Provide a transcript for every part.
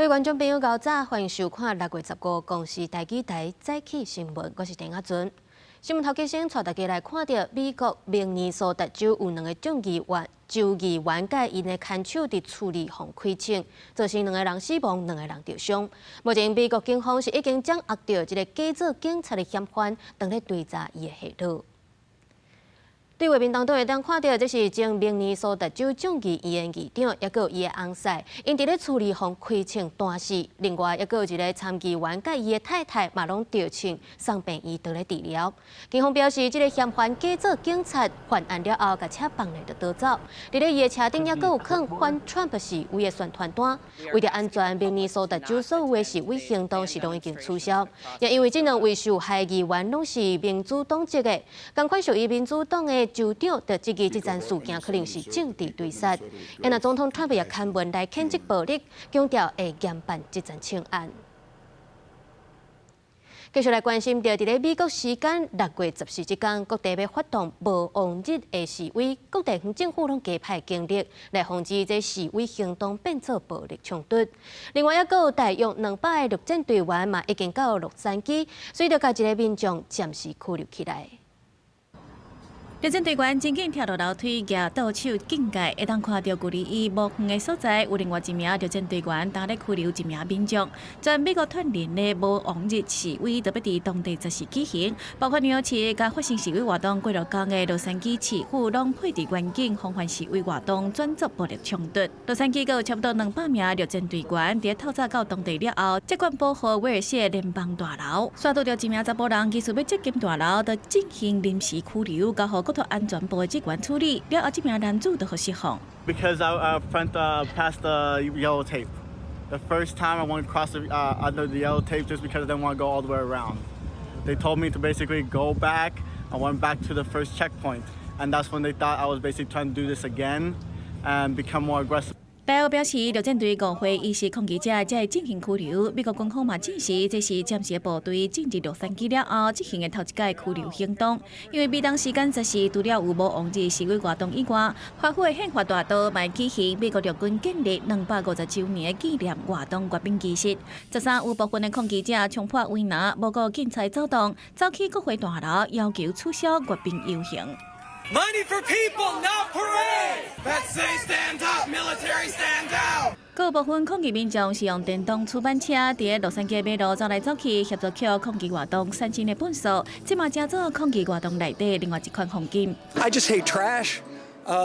各位觀眾朋友，𠢕早，歡迎收看6月15公視台語台早起新聞，我是鄭亞尊。新聞頭家先帶大家來看著美國明尼蘇達州有兩个眾議員、州議員佮𪜶的看守佇厝裡予開槍，造成兩个人死亡，兩个人著傷。目前美國警方是已經掌握著這个假做警察的嫌犯，正咧追查伊的下落。對畫面當中會當看著，這是前明尼蘇達州眾議院議長，抑閣有伊的翁婿，𪜶佇咧厝裡予開槍彈死。另外，抑閣有一个參議員佮伊的太太嘛攏著槍送病院佇咧治療。警方表示，這个嫌犯假做警察犯案了後，共車放咧就逃走。佇咧伊的車頂抑閣有囥反川普示威的宣傳單。為著安全，明尼蘇達州所有的示威行動是攏已經取消。也因為這兩位受害議員攏是民主黨籍的，仝款屬於民主黨的州長就質疑這樁事件可能是政治追殺。啊若總統川普也刊文來譴責暴力，強調會嚴辦這樁槍案。繼續來關心著，佇咧美國時間6月14這工，各地欲發動無王日的示威，各地方政府攏加派警力來防止這示威行動變做暴力衝突。另外，抑閣有大約200个陸戰隊員嘛，已經到洛杉磯，所以就共一个民眾暫時拘留起來。陸戰隊員真緊跳落樓梯，舉倒手警戒，會當看著距離伊無遠的所在，有另外一名陸戰隊員當咧拘留一名民眾。全美國傳人的無王日示威，特別佇當地十四舉行，包括紐約市佮發生示威活動幾落工的洛杉磯市府，攏配置員警防範示威活動轉做暴力衝突。洛杉磯閣有差不多200名陸戰隊員，佇透早到當地了後，接管保護威爾士聯邦大樓，煞拄著一名查埔人，疑似欲接近大樓，就進行臨時拘留，交予國土安全部的職員處理。了後，這名男子就予釋放。 Because I front past the yellow tape. The first time I went across under the yellow tape just because I didn't want to go all the way around. They told me to basically go back. I went back to the first checkpoint, and that's when they thought I was basically trying to do this again and become more aggressive. 大學表示，陸戰隊誤會伊是抗議者，才會進行拘留。美國軍方嘛證實，這是暫時部隊進入洛杉磯了後執行的頭一擺拘留行動。因為美東時間14，除了有無王日示威活動以外，華府的憲法大道嘛舉行美國陸軍建立250週年的紀念活動閱兵儀式。13有部分的抗議者衝破圍欄，無顧警察阻擋，走去國會大樓要求取消閱兵遊行。 Money for people, not parade. Vets say stand up, military stand down. 閣有部分抗議民眾是用電動滑板車佇洛杉磯馬路走來走去，協助抾抗議活動產生的糞掃，這嘛成做抗議活動內底另外一款風景。 I just hate trash.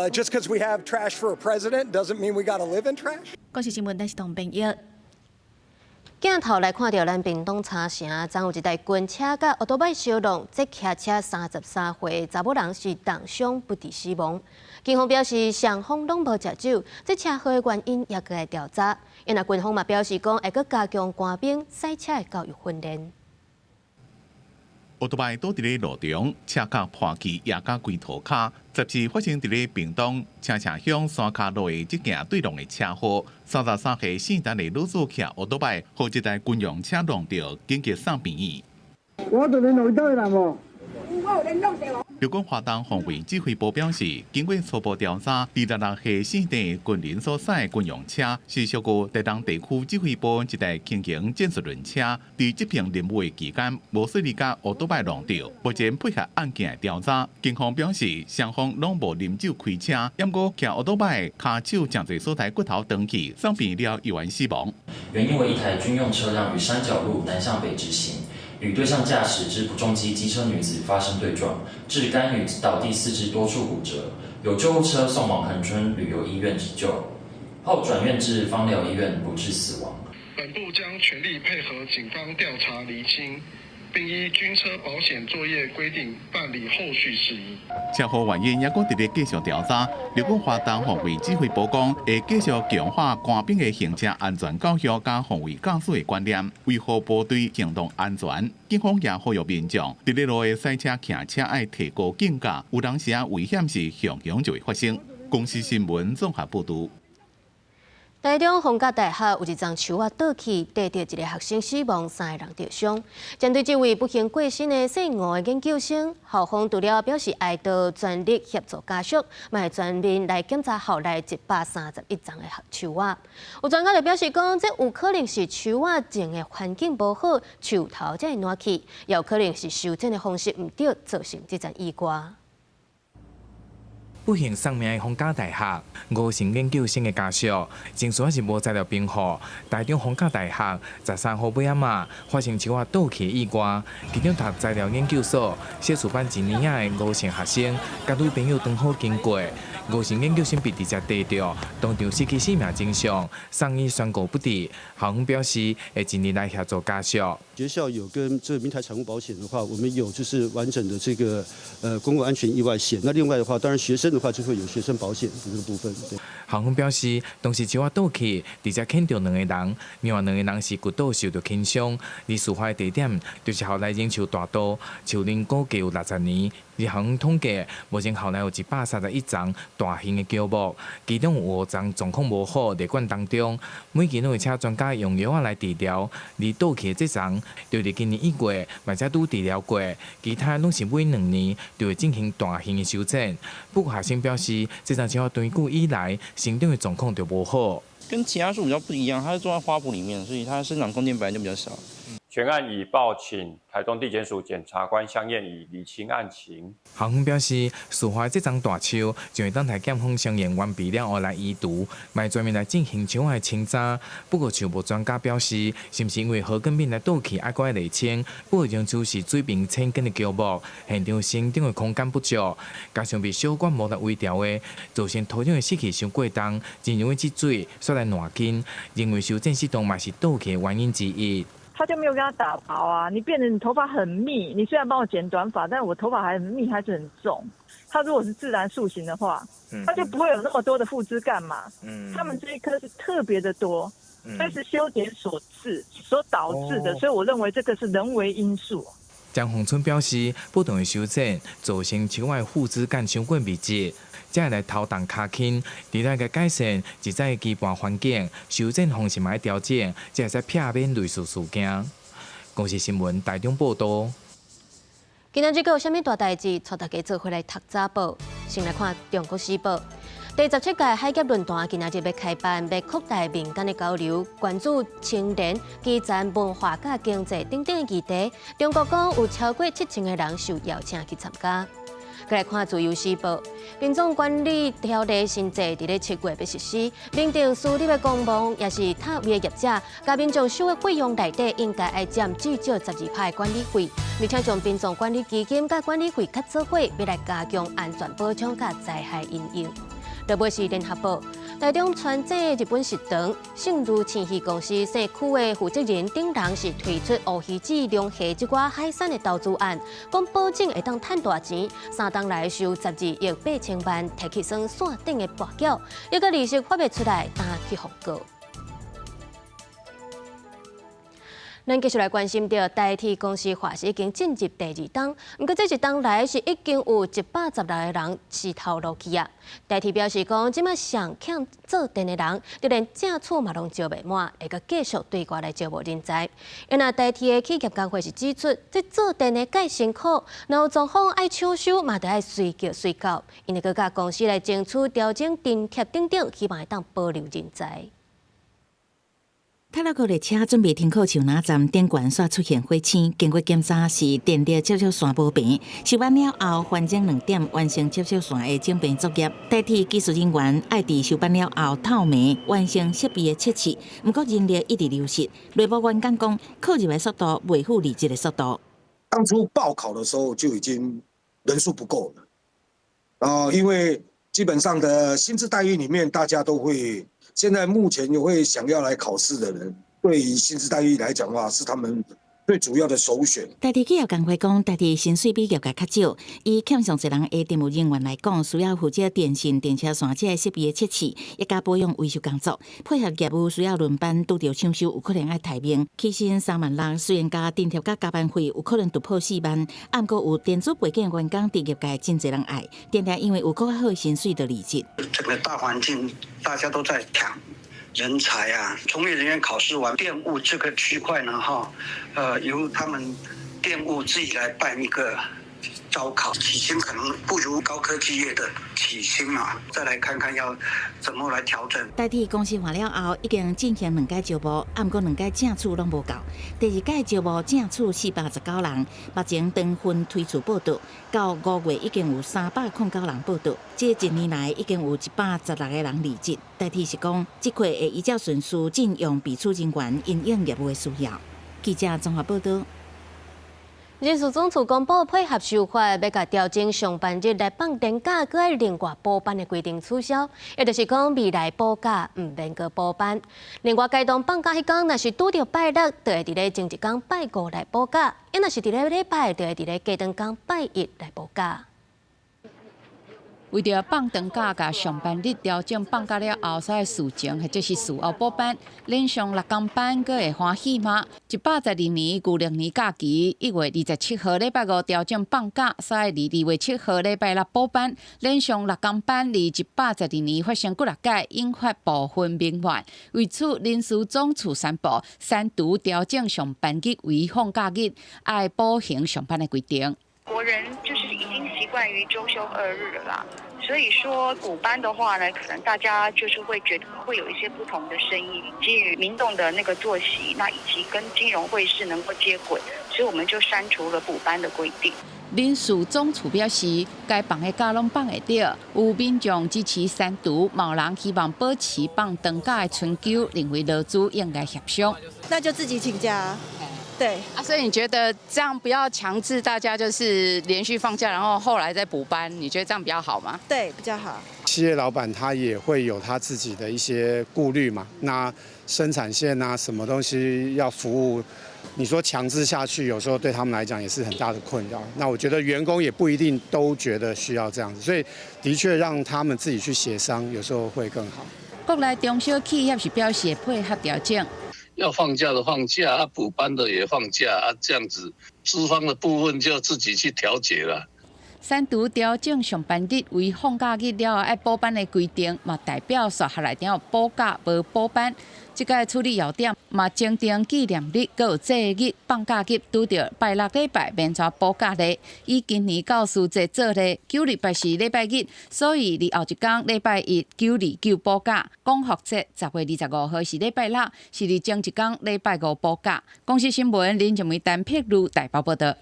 Just because we have trash for a president doesn't mean we got to live in trash. 公視新聞，陳世東編譯。鏡頭來看著咱屏東茶城，昨有一台軍車佮歐多擺相撞，這騎車33歲查某人是重傷不治死亡。警方表示，雙方攏無食酒，這車禍的原因猶閣來調查。因為軍方嘛表示講，會閣加強官兵賽車的教育訓練。歐多擺倒佇咧路中，車殼破去，壓甲規塗跤。14發生佇咧屏東車城鄉山跤路的這件對撞的車禍，33歲姓陳的女子騎歐多擺，予一台軍用車撞著，緊急送病院。我就聯絡倒來無？陸軍華東防衛指揮部表示，經過初步調查，26歲姓鄭軍人所駛軍用車是屬於台東地區指揮部一台輕型戰術輪車，佇執行任務的期間，無小心共歐多擺撞著。目前配合案件的調查，警方表示，雙方攏無啉酒開車，毋過騎歐多擺跤手誠濟所在骨頭斷去，送病了猶原死亡。原因為一台軍用車輛於山腳路南向北直行，與對向駕駛之重機機車女子發生對撞，致該女子倒地四肢多處骨折，有救護車送往恆春旅遊醫院急救，後轉院至枋寮醫院不治死亡。本部將全力配合警方調查釐清，並依軍車保險作業規定辦理後續事宜。車禍原因猶閣佇咧繼續調查。陸軍華東防衛指揮部講，會繼續強化官兵的行車安全教育佮防衛駕駛的觀念，維護部隊行動安全。警方也呼籲民眾，佇咧路的賽車、騎車愛提高警覺，有當時啊危險是常常就會發生。公視新聞綜合報導。台中逢甲大學有一叢樹仔倒去，硩著一个學生死亡，三个人著傷。針對這位不幸過身的碩五的研究生，校方除了表示哀悼，全力協助家屬，嘛會全面來檢查校內131叢的樹仔。有專家就表示講，這有可能是樹仔種的環境無好，樹頭才會爛去，也有可能是修剪的方式毋對，造成這場意外。不幸喪命的逢甲大學吳姓研究生的家屬，情緒還是無材料平復。台中逢甲大學13號尾仔嘛發生樹仔倒去的意外，其中讀材料研究所碩士班一年仔的吳姓學生，佮女朋友剛好經過，吳姓研究生被直接硩著，當場失去生命跡象，送醫宣告不治。校方表示會盡力來協助家屬。學校有跟這個民台產物保險的話，我們有就是完整的這個公共安全意外險。那另外的話，當然學生的話就會有學生保險這個部分。對。校方表示，當時樹仔倒去，直接牽著兩个人，另外兩个人是骨頭受著輕傷。而事發地點就是校內榕樹大道，樹齡估計有60年。而校方統計，目前校內有131叢大型的喬木，其中有五叢狀況無好，列管當中。每期攏會請專家用藥仔來治療。而倒去的這叢，就是今年1月嘛才拄治療過，其他攏是每2年就會進行大型的修剪。不過學生表示，這叢樹仔長久以來生長的狀況就無好。跟其他樹比較不一樣，它是種在花圃裡面，所以它生長空間本來就比較小。全案已報請台中地檢署檢察官相驗，以釐清案情。校方表示，事發這叢大樹將會等待檢方相驗完畢了後來移除，嘛專門來進行樹仔清查。不過樹木專家表示，是毋是因為河根變來倒去愛閣釐清？不過榕樹是水平淺根的喬木，現場生長的空間不足，加上被小管木來微調的，造成土壤的濕氣傷過重，真容易積水，煞來爛根。認為修剪失當嘛是倒去的原因之一。他就沒有跟他打薄啊，你變成你頭髮很密，你雖然幫我剪短髮，但我頭髮還很密，還是很重。他如果是自然樹形的話，他就不會有那麼多的副枝幹嘛。他們這一棵是特別的多，這是修剪所致所導致的，所以我認為這個是人為因素。張宏春表示，不同的修剪造成樹仔副枝幹傷過密集，才會來頭重跤輕，除了共改善一再基盤環境，修剪方式嘛愛調整，才會使避免類似事件。公視新聞台中報道。今仔日閣有啥物大代誌？帶大家做伙來讀早報。先來看《中國時報》。第17屆海峽論壇今仔日欲開辦，欲擴大民間的交流，關注青年、基層文化佮經濟等等的議題。中國講有超過7000個人受邀請去參加。閣來看《自由時報》，殯葬管理條例新制佇咧7月欲實施，明定私立的公墓抑是塔位的業者，共民眾收的費用內底應該愛佔至少12%的管理費，而且將殯葬管理基金佮管理費較做伙，欲來加強安全保障佮災害因應。落尾是聯合報，台中傳這日本食堂勝如青魚公司姓區的負責人等人是推出烏魚子、龍蝦這寡海產的投資案，講保證會當趁大錢，3冬來收12億8千萬，提去算線頂的跋筊，一個利息發袂出來，當去予告。咱繼續來關心著台鐵公司化已經進入第二冬，毋過這一冬來是已經有116個人死頭路去啊。台鐵表示講，這馬上欠做電的人，就連正厝嘛攏招袂滿，會閣繼續對外來招募人才。因為台鐵的企業工會是指出，這做電的蓋辛苦，若有狀況愛搶修嘛，著愛隨叫隨到。𪜶會閣佮公司來爭取調整津貼等等，希望會當保留人才。太魯閣列車準備停靠樹林站，頂懸煞出現火星，經過檢查是電力接觸線無平。修班了後，翻鐘2點完成接觸線的整平作業。台鐵技術人員愛佇修班了後透暝完成設備的測試，毋過人力一直流失。內部員工講，考入的速度袂赴離職的速度。當初報考的時候就已經人數不夠了，然後因為基本上的薪資待遇裡面，大家都會。現在目前也會想要來考試的人，對於薪資待遇來講的話，是他們最主要的首選。台鐵企業工會講，台鐵薪水比業界較少，以欠上濟人的電務人員來講，需要負責電線、電車線這个設備的測試，以及保養維修工作，配合業務需要輪班拄著搶修，有可能愛待命。起薪3萬6，雖然加津貼佮加班費有可能突破4萬，毋過有電子背景的員工佇業界真濟人愛，定定因為有閣較好的薪水就離職。整個大環境大家都在搶。人才啊，從業人員考試完，電務這個區塊呢，哈，由他們電務自己來辦一個招考，起薪可能不如高科技業的起薪啊，再來看看要怎麼來調整。台鐵公司化了後，已經進行兩屆招募，毋過兩屆正取攏無夠。第二屆招募正取419人，目前長分推出報到，到5月已經有309人報到。這一年來已經有116個人離職。台鐵是講，這塊會依照順序進用備取人員，因應業務的需要。記者綜合報道。人事總處公布配合修法，欲共調整上班日來放年假，閣愛另外補班的規定取消，也就是講未來補假毋免閣補班。另外，該當放假彼工，若是拄著拜六，就會佇咧前一工拜五來補假；若是佇咧禮拜，就會佇咧隔當工拜一來補假。為著放長假佮上班日調整放假了後，煞愛事前或者是事後補班，連上六工班閣會歡喜嗎？112年舊曆年假期1月27號禮拜五調整放假，煞愛佇2月7號禮拜六補班，連上六工班，佇112年發生幾若擺，引發部分民怨。為此，人事總處宣布刪除調整上班日為放假日，愛補行上班的規定。國人就是已經習慣於週休二日了啦，所以說補班的話呢，可能大家就是會覺得會有一些不同的聲音，基於民眾的那個作息，那以及跟金融匯市能夠接軌，所以我們就刪除了補班的規定。人事總處表示，該放的假攏放會著，有民眾支持刪除，嘛有人希望保持放長假的春秋，認為勞資應該協商。那就自己請假。對啊，所以你覺得這樣不要強制大家就是連續放假，然後後來再補班，你覺得這樣比較好嗎？對，比較好。企業老闆他也會有他自己的一些顧慮嘛，那生產線啊，什麼東西要服務，你說強制下去，有時候對他們來講也是很大的困擾。那我覺得員工也不一定都覺得需要這樣子，所以的確讓他們自己去協商，有時候會更好。國內中小企業是表示會配合調整。要放假的放假，啊補班的也放假，啊這樣子，資方的部分就自己去調節了。刪除調整上班日為放假日了後愛補班的規定，嘛代表煞下來頂有補假無補班。這個處理要點嘛，增訂紀念日、閣有節日、放假日，拄著拜六禮拜免煞補假咧。以今年教師節做例，9/28是禮拜日，所以佇後一工禮拜一9/29補假。光復節10月25號是禮拜六，是佇前一工禮拜五補假。公視新聞林靜梅、陳碧如台北報道。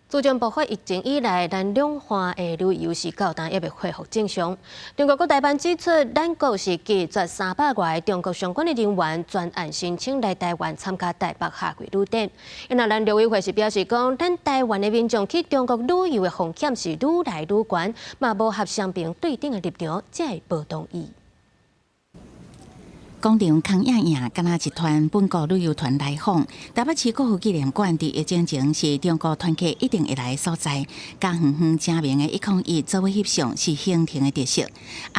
自從爆發疫情以來，咱兩岸的旅遊是到今猶未恢復正常。中國國台辦指出，咱國是拒絕300外個中國相關的人員專案申請來台灣參加台北夏季旅展。那咱陸委會是表示講，咱台灣的民眾去中國旅遊的風險是愈來愈懸，嘛無合雙邊對等的立場，才會無同意。廣場空掖掖，敢若一團本國旅遊團來訪。台北市國父紀念館佇疫情前是中國團客一定會來的所在。佮遠遠正面的101做伙翕相是行程的特色。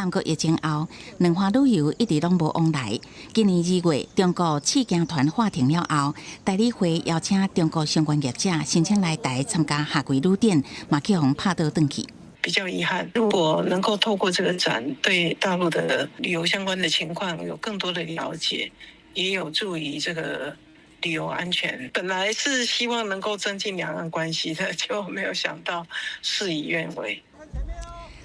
毋過疫情後，兩岸旅遊一直攏無往來。今年2月，中國試行團喊停了後，台旅會邀請中國相關業者申請來台參加夏季旅展，嘛去予拍倒轉去。比較遺憾，如果能夠透過這個展，對大陸的旅遊相關的情況有更多的了解，也有助於這個旅遊安全。本來是希望能夠增進兩岸關係的，就沒有想到事與願違。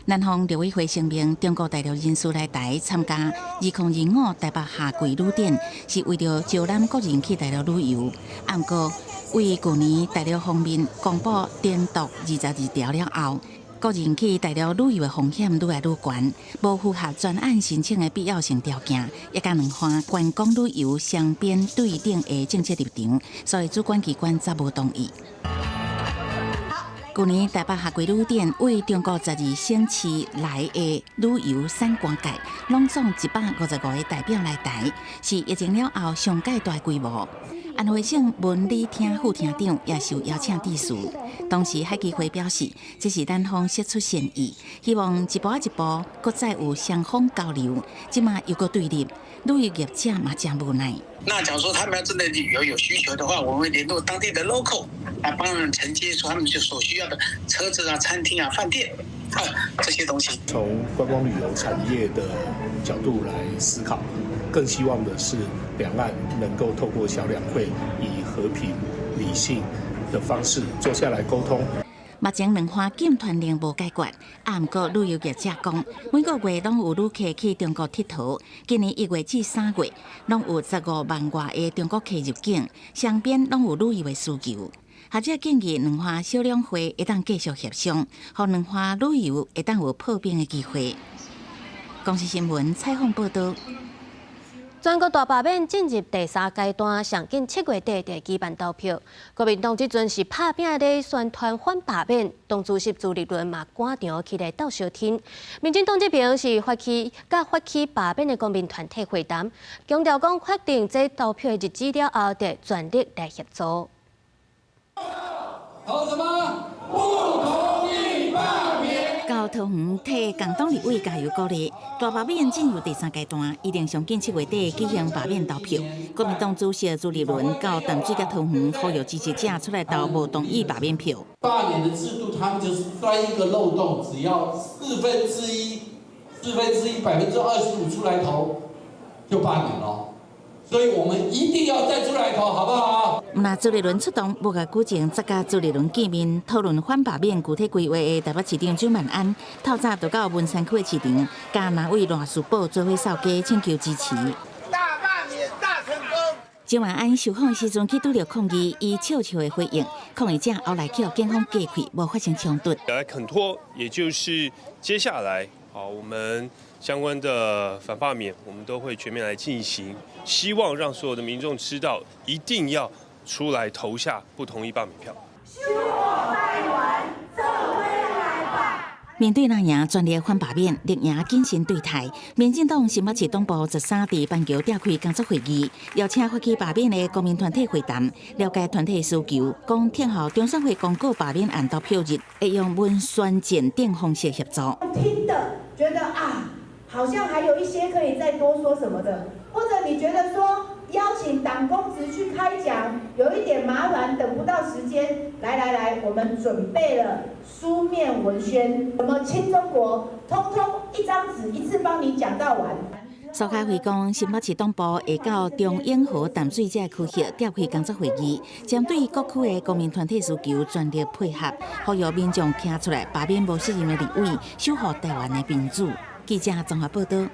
南方陸委會聲明，中國大陸人士來台參加2025台北夏季旅展，是為著招攬國人去大陸旅遊。毋過，為舊年大陸方面公布定獨22條了後，國人去大陸旅遊的風險愈來愈懸，無符合專案申請的必要性條件，也佮兩岸觀光旅遊雙邊對等的政策立場，所以主管機關才無同意。舊年台北夏季旅展為中國12省市來的旅遊產官界，攏總155個代表來台，是疫情了後上蓋大規模。安徽省文旅廳副廳長也受邀請致辭。當時海基會表示，這是咱方釋出善意，希望一步一步，閣再有雙方交流。這馬又閣對立，旅遊業者嘛誠無奈。那假如說他們要真的旅遊有需求的話，我們會聯絡當地的 local 來幫他們承接，說他們就所需要的車子啊、餐廳啊、飯店啊這些東西。從觀光旅遊產業的角度來思考，更希望的是兩岸能夠透過小兩會，以和平理性的方式坐下來溝通。目前兩岸禁團令無解決，啊，毋過旅遊業者講，每個月攏有旅客去中國𨑨迌，今年1月至3月，攏有15萬外个中國客入境，雙邊攏有旅遊的需求。學者建議兩岸小兩會會當繼續協商，予兩岸旅遊會當有破冰的機會。公視新聞採訪報導。全國大罷免進入第三階段，上緊7月底就舉辦投票。國民黨這陣是拍拚咧宣傳反罷免，黨主席朱立倫嘛趕場起來鬥相挺。民進黨這邊是發起佮發起罷免的公民團體會談，強調講確定這投票的日子了後，得全力來協助。投什麼？不同意罷免。到桃園替共黨立委加油鼓勵，大罷免進入第三階段，預定上緊7月底舉行罷免投票。國民黨主席朱立倫到淡水佮桃園呼籲支持者出來投無同意罷免票。罷免的制度，他們就是鑽一個漏洞，只要四分之一、四分之一25%出來投，就罷免了。所以我們一定要再出來投，好不好？毋但朱立倫出動，無共久前才佮朱立倫見面討論反罷免具體規劃的台北市長蔣萬安，透早就到文山區的市場，佮藍委賴士葆做伙掃街，請求支持。大罷免大成功。蔣萬安受訪時陣去拄著抗議，伊笑笑的回應，抗議者後來去予警方隔開，無發生衝突。來懇託，也就是接下來，好，我們相關的反罷免，我們都會全面來進行，希望讓所有的民眾知道，一定要出來投下不同意罷免票。面對藍營全力反罷免，綠營謹慎對待。民進黨新北市黨部13佇板橋召開工作會議，邀請發起罷免的公民團體會談，了解團體需求，講聽候中選會公告罷免案投票日，會用文宣戰等方式協助。聽的覺得啊，好像還有一些可以再多說什麼的，或者你覺得說邀請黨公職去開講有一點麻煩，等不到時間，來來來，我們準備了書面文宣，什麼親中國，通通一張紙一次幫你講到完。蘇開輝講，新北市黨部會到中永和淡水這個區域召開工作會議，針對各區的公民團體需求全力配合，呼籲民眾站出來罷免無適任的立委，守護台灣的民主。記者綜合報導。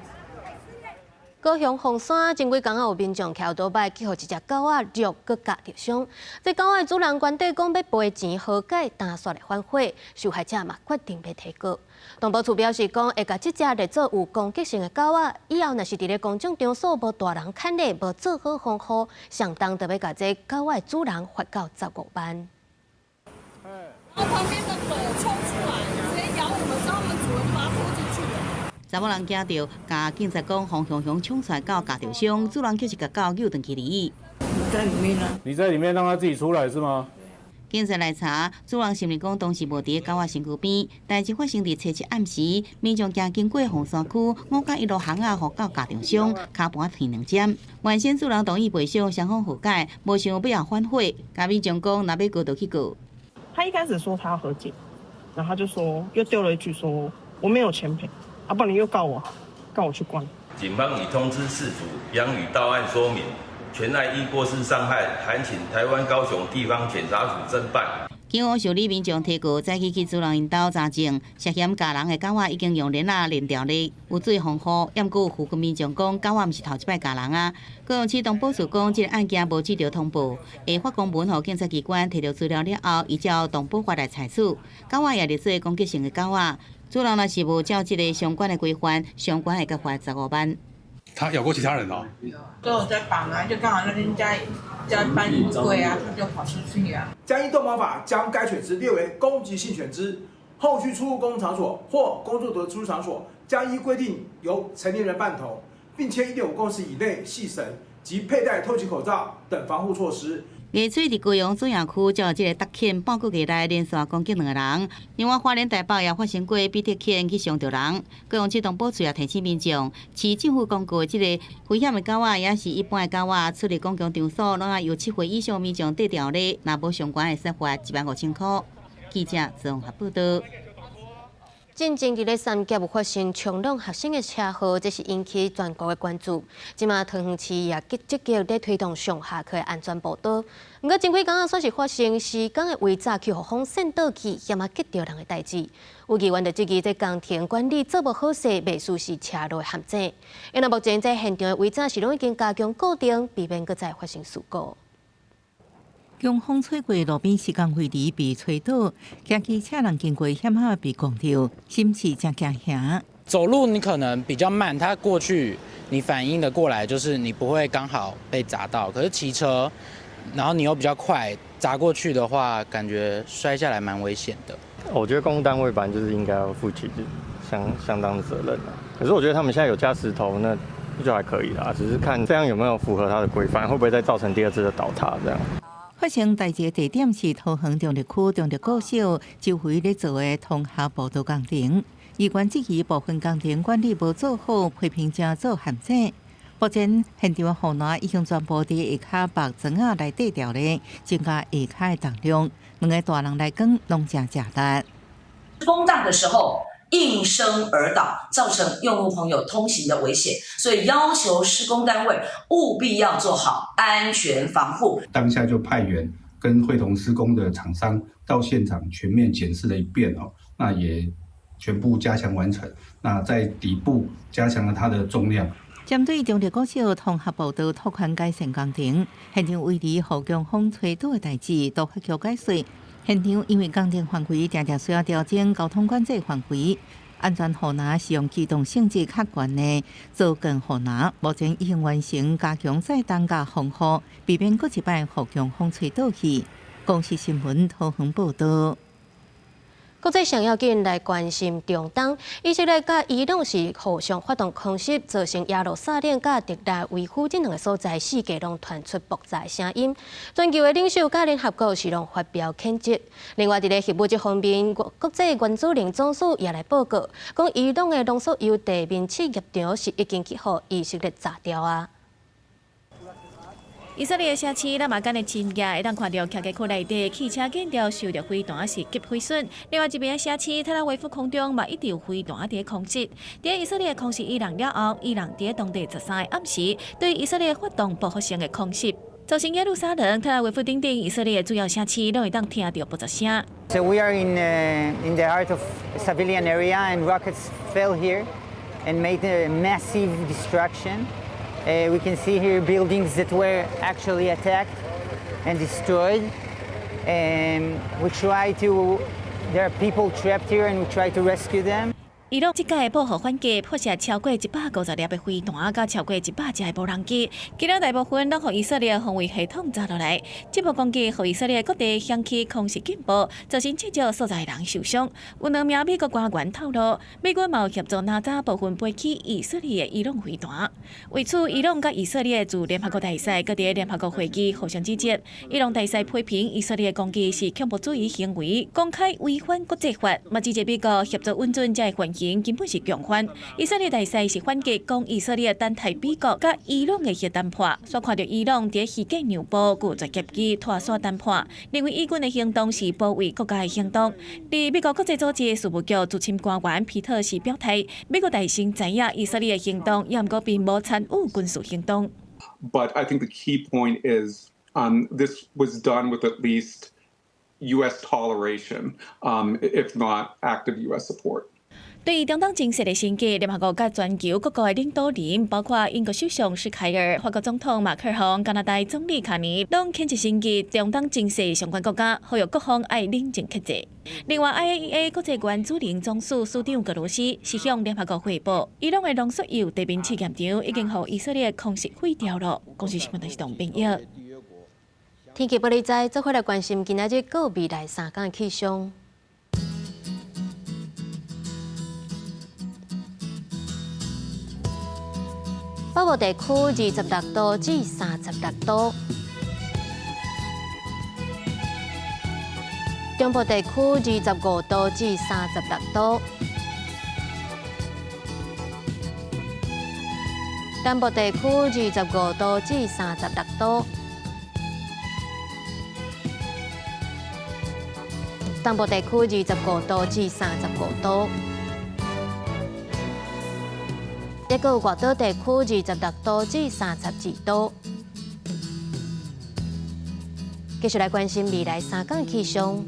高雄鳳山前幾工仔有民眾騎歐多擺去予一隻狗仔掠閣咬著傷，這狗仔的主人懸底講欲賠錢和解，但煞來反悔，受害者嘛決定欲提告。動保處表示講，會共這隻列做有攻擊性的狗仔，以後若是佇咧公眾場所無大人牽咧，無做好防護，相當就欲共這狗仔的主人罰到15萬。然後旁邊的狗衝出來，直接咬我們，之後我們主人就把它拖進去了。查某人驚著，共警察講，黃雄雄衝出來狗咬著傷，主人卻是共狗救轉去哩。你在裡面呢？你在裡面讓它自己出來是嗎？警察來查，主人承認講當時無佇狗仔身軀邊，代誌發生佇初七暗時，民眾行經過鳳山區五甲一路巷仔，予狗咬著傷，跤盤斷兩針。原先主人同意賠償，雙方和解，無想尾後反悔，共民眾講，若欲告就去告。他一開始說他要和解，然後他就說又丟了一句說我沒有錢賠。啊！不然你又告我，告我去關。警方已通知事主楊宇到案說明，全案因過失傷害，函請台灣高雄地方檢察署偵辦。警方受理民眾提告，早起去主人𪜶兜查證，涉嫌咬人的狗仔已經用鏈仔連牢咧，有做防護。毋過附近民眾講，狗仔毋是頭一擺咬人啊。高雄市動保處講，這個案件無接著通報，會發公文予檢察機關提著資料了後，依照動保法來採取。狗仔也列做攻擊性的狗仔。主人若是無照這個相關的規範，相關會共罰15萬。他咬過其他人哦？都有在綁啊，就剛好那天家家搬衣櫃啊，他就跑出去啊。將依動保法將該犬隻列為攻擊性犬隻，後續出入公共場所或工作的出入場所，將依規定由成年人伴同，並牽1.5公尺以內細繩及佩戴透氣口罩等防護措施。藝穗佇高雄左營區，遭這个特犬半個月內連續攻擊兩个人。另外，花蓮台北也發生過比特犬去傷著人。高雄市動保處也提醒民眾，市政府公告這个危險的狗仔，也是一般的狗仔，出入公共場所，攏愛由7歲以上民眾綴條例，若無相關的說法，1萬5千箍。記者綜合報導。進前佇咧三峽有發生衝撞學生的車禍，這是引起全國的關注。這馬桃園市也積極咧推動上下課的安全步道。毋過前幾工仔煞是發生施工的圍閘去予風扇倒去，險仔激著人的代誌。有議員就質疑這工程管理做無好勢，袂輸是車路的陷阱。因為目前這現場的圍閘是攏已經加強固定，避免閣再發生事故。強風吹過路邊施工圍籬被吹倒，騎機車人經過險仔被摃著，心是誠驚嚇。走路你可能比較慢，他過去你反應的過來，就是你不會剛好被砸到。可是騎車，然後你又比較快，砸過去的話，感覺摔下來蠻危險的。我覺得公務單位本來就是應該要負起相當的責任啦。可是我覺得他們現在有加石頭，那就還可以啦。只是看這樣有沒有符合它的規範，會不會再造成第二次的倒塌這樣。發生代誌的地點是桃園中壢區中壢國小周圍咧做的通學步道工程，議員質疑部分工程管理無做好，批評者做陷阱。目前現場的護欄已經全部佇下跤縛磚仔來綴掉咧，增加下跤的重量，兩个大人來講攏誠食力。風大的時候應聲而倒，造成用路朋友通行的危險，所以要求施工單位務必要做好安全防護。當下就派員跟會同施工的廠商到現場全面檢視了一遍哦，那也全部加強完成。那在底部加強了它的重量。針對中壢國小通學步道拓寬改善工程，現場圍籬予強風吹倒的代誌都發局解說。現場因為工程範圍定定需要調整交通管制範圍，安全護欄是用機動性質較懸的槽鋼護欄，目前已經完成加強載重佮防護，避免閣一擺予強風吹倒去。公視新聞桃園報導。國際上要緊來關心中東，以色列佮伊朗是互相發動空襲，造成耶路撒冷佮特拉維夫這兩个所在四界攏傳出爆炸聲音。全球的領袖佮聯合國是攏發表譴責。另外，佇咧核武這方面，國際原子能總署也來報告，講伊朗的濃縮鈾地面試驗場是已經去予以色列炸掉啊。以色列城市拉馬干的深夜，會當看著徛家區內底汽車建築受著飛彈襲擊毀損。另外一邊的城市特拉維夫空中嘛一直有飛彈佇空襲。佇以色列空襲伊朗了後，伊朗佇當地13日暗時對以色列發動報復性的空襲，造成耶路撒冷、特拉維夫等等以色列主要城市攏會當聽著爆炸聲。 So we are in the heart of a civilian area, and rockets fell here and made a massive destruction. We can see here buildings that were actually attacked and destroyed. And we try to, there are people trapped here and we try to rescue them. 伊朗這擺的報復反擊，發射超過150粒的飛彈，佮超過100架的無人機，其中大部分攏予以色列防衛系統炸落來。這波攻擊予以色列各地響起空襲警報，造成至少數十个人受傷。有兩名美國官員透露，美軍嘛有協助拿走部分飛去以色列的伊朗飛彈。為此，伊朗佮以色列駐聯合國大使閣佇聯合國會議互相指責。伊朗大使批評以色列攻擊是恐怖主義行為，公開違反國際法，嘛指責美國協助允准這個行根本是共犯。以色列大使是反擊，講以色列等待美國佮伊朗的核談判，煞看著伊朗佇虛假讓步，拒絕協議拖線談判，認為以軍的行動是保衛國家的行動。佇美國國際組織事務局資深官員皮特是表態，美國大聲知影以色列的行動，也毋過並無參與軍事行動。 But I think the key point is, this was done with at least U.S. toleration, if not active U.S. support. 對於中東情勢的升級，聯合國佮全球各國的領導人，包括英國首相施凱爾、法國總統馬克宏、加拿大總理卡尼，攏譴責升級中東情勢相關國家，呼籲各方愛冷靜克制。另外，IAEA 國際原子能總署署長格羅斯是向聯合國匯報，伊朗的濃縮鈾地面試驗場已經予以色列空襲毀掉了。公視新聞電視編譯。天氣報你知，做伙來關心今仔日閣未來3工的氣象。北部地區26度至36度，中部地區25度至36度，南部地區25度至36度，東部地區25度至35度。抑閣有外島地區26度至32度。繼續來關心未來3天氣象。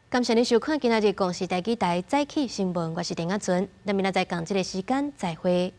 感謝你收看今仔日公視台語台早起新聞，我是陳亞純，咱明仔載仝這个時間再會。